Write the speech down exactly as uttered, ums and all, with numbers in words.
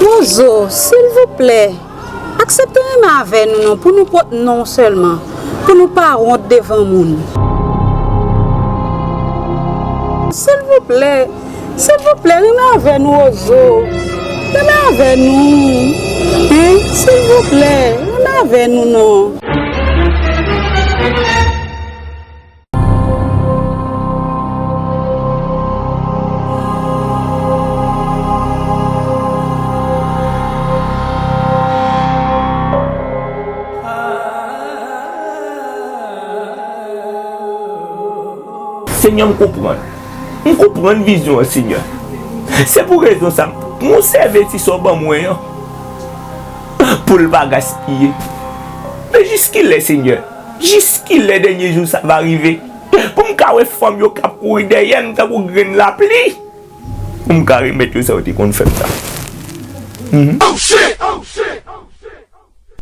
Wozo, silvouplè, aksepte renmen avè nou non, pou nou pot non sèlman, pou nou pa wont devan moun. Silvouplè, silvouplè, renmen avè nou, Wozo. Renmen avè nou. Hein? Silvouplè, renmen avè nou non. Senyè, m konprann. M konprann vizyon an, Senyè. Se pou rezon sa a, m konsève ti sa w ban mwen an, pou l pa gaspiye. Men jiskilè, Senyè? Jiskilè dènye jou sa va rive? Pou m ka wè fanm yo k ap kouri dèyè m tankou grenn lapli. Pou m ka remèt yo sa yo te konn fè m sa. Mhm.